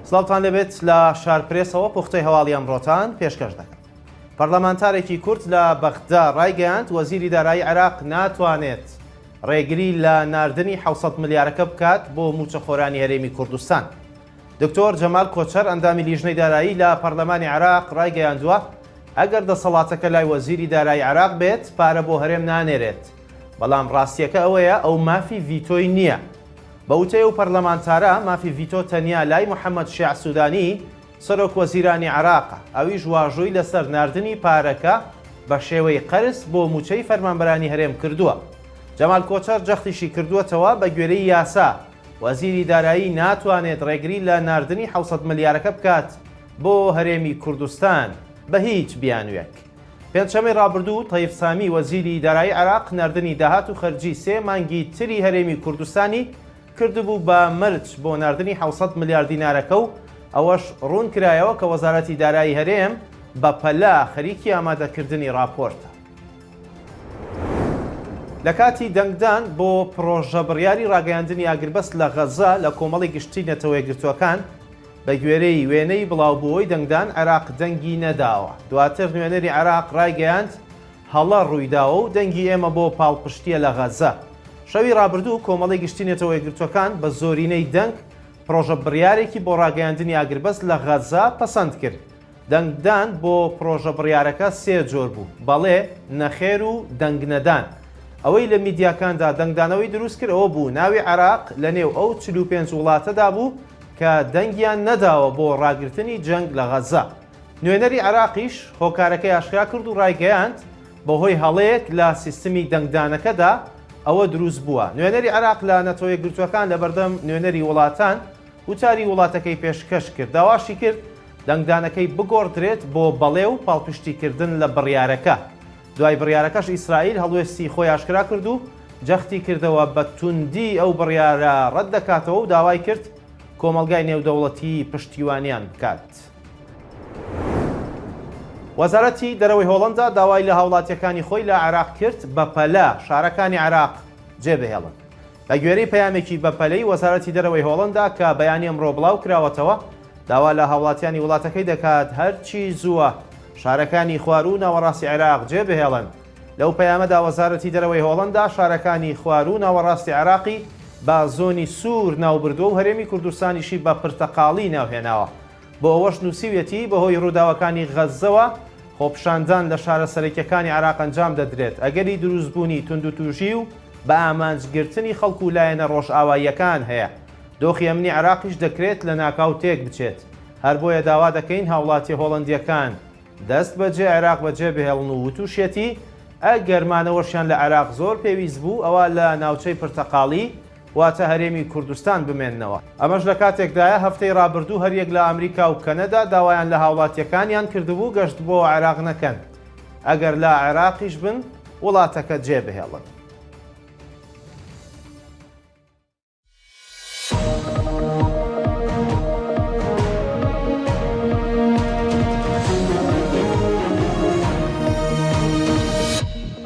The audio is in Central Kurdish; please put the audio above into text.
سڵاوتان لێبێت لە شارپرێسەوە پوختەی هەواڵی ئەمڕۆتان پێشکەش دەکەم. پەرلەمانتارێکی کورد لە بەغدا ڕایگەیاند وەزیری دارایی عێراق ناتوانێت ڕێگری لە ناردنی 600 ملیارەکە بکات بۆ مووچەخۆرانی هەرێمی کوردستان. دکتۆر جەمال کۆچەر ئەندامی لیژنەی دارایی لە پەرلەمانی عێراق ڕایگەیاندووە ئەگەر دەسەڵاتەکە لای وەزیری دارایی عێراق بێت پارە بۆ هەرێم نانێرێت، بەڵام ڕاستییەکە ئەوەیە ئەو مافی ڤیتۆی نییە. بە وتەی ئەو پەرلەمانتارە، مافی ڤیتۆ تەنیا لای محەمەد شیاع سودانی، سەرۆک وەزیرانی عێراقە، ئەویش واژۆی لەسەر ناردنی پارەکە بە شێوەی قەرز بۆ مووچەی فەرمانبەرانی هەرێم کردووە. جەمال کۆچەر جەختیشی کردووەتەوە، بە گوێرەی یاسا، وەزیری دارایی ناتوانێت ڕێگری لە ناردنی 700 ملیارەکە بکات بۆ هەرێمی کوردستان بە هیچ بیانوویەک. پێنجشەممەی ڕابردوو، تەیف سامی وەزیری دارایی عێراق ناردنی داهات و خەرجی سێ مانگی تری هەرێمی کوردستانی کردبوو بە مەرج بۆ ناردنی 700 ملیار دینارەکە و ئەوەش ڕوون کرایەوە کە وەزارەتی دارایی هەرێم بەپەلە خەریکی ئامادەکردنی ڕاپۆرتە. لە کاتی دەنگدان بۆ پڕۆژە بڕیاری ڕاگەیاندنی ئاگربەست لە غەززە لە کۆمەڵی گشتی نەتەوەیەکگرتووەکان، بە گوێرەی وێنەی بڵاوبووەوەی دەنگدان عێراق دەنگی نەداوە. دواتر نوێنەری عێراق ڕایگەیاند، هەڵە ڕوویداوە و دەنگی ئێمە بۆ پاڵپشتییە لە غەززە. شەوی ڕابردوو کۆمەڵی گشتی نەتەوەیەکگرتووەکان بە زۆرینەی دەنگ پڕۆژە بڕیارێکی بۆ ڕاگەیاندنی ئاگربەست لە غەززە پەسەند کرد. دەنگدان بۆ پڕۆژە بڕیارەکە سێ جۆر بوو، بەڵێ، نەخێر و دەنگنەدان. ئەوەی لە میدیاکاندا دەنگدانەوەی دروست کرد ئەوە بوو ناوی عێراق لەنێو ئەو 45 وڵاتەدا بوو کە دەنگیان نەداوە بۆ ڕاگرتنی جەنگ لە غەززە. نوێنەری عێراقیش هۆکارەکەی ئاشکرا کرد و ڕایگەیاند، بەهۆی هەڵەیەک لە سیستمی دەنگدانەکەدا ئەوە دروست بووە. نوێنەری عێراق لە نەتەوەیەکگرتووەکان لەبەردەم نوێنەری وڵاتان وتاری وڵاتەکەی پێشکەش کرد، داواشی کرد دەنگدانەکەی بگۆڕدرێت بۆ بەڵێ و پاڵپشتیکردن لە بڕیارەکە. دوای بڕیارەکەش ئیسرائیل هەڵوێستی خۆی ئاشکرا کرد و جەختی کردەوە بە توندی ئەو بڕیارە ڕەتدەکاتەوە و داوای کرد کۆمەڵگای نێودەوڵەتی پشتیوانیان بکات. وەزارەتی دەرەوەی هۆڵەندا داوای لە هاوڵاتییەکانی خۆی لە عێراق کرد بەپەلە شارەکانی عێراق جێبهێڵن. بەگوێرەی پەیامێکی بەپەلەی وەزارەتی دەرەوەی هۆڵەندا کە بەیانی ئەمڕۆ بڵاوکراوەتەوە، داوا لە هاوڵاتیانی وڵاتەکەی دەکات هەرچی زووە شارەکانی خواروو و ناوەڕاستی عێراق جێبهێڵن. لەو پەیامەدا وەزارەتی دەرەوەی هۆڵەندا شارەکانی خواروو و ناوەڕاستی عێراقی بە زۆنی سوور ناوبردووە و هەرێمی کوردستانیشی بە پرتەقاڵی ناوهێناوە. بۆ ئەوەش نووسیویەتی، بەهۆی رووداوەکانی غەززەوە خۆپیشاندان لە شارە سەرەکییەکانی عێراق ئەنجام دەدرێت، ئەگەری دروستبوونی توندوتوژی و بەئامانجگرتنی خەڵک و لایەنە رۆژئاواییەکان هەیە، دۆخی ئەمنی عێراقیش دەکرێت لەناکاو تێکبچێت، هەر بۆیە داوا دەکەین هاوڵاتیە هۆڵەندییەکان دەست بەجێ عێراق بەجێبهێڵن و وتوشیەتی، ئەگەر مانەوەشیان لە عێراق زۆر پێویست بوو ئەوا لە ناوچەی پرتەقاڵی واتە هەرێمی کوردستان بمێننەوە. ئەمەش لە کاتێکدایە هەفتەی رابردوو هەریەک لە ئەمریکا و کەنەدا داوایان لە هاوڵاتییەکانیان کردبوو گەشت بۆ عێراق نەکەن، ئەگەر لە عێراقیش بن وڵاتەکە جێبهێڵن.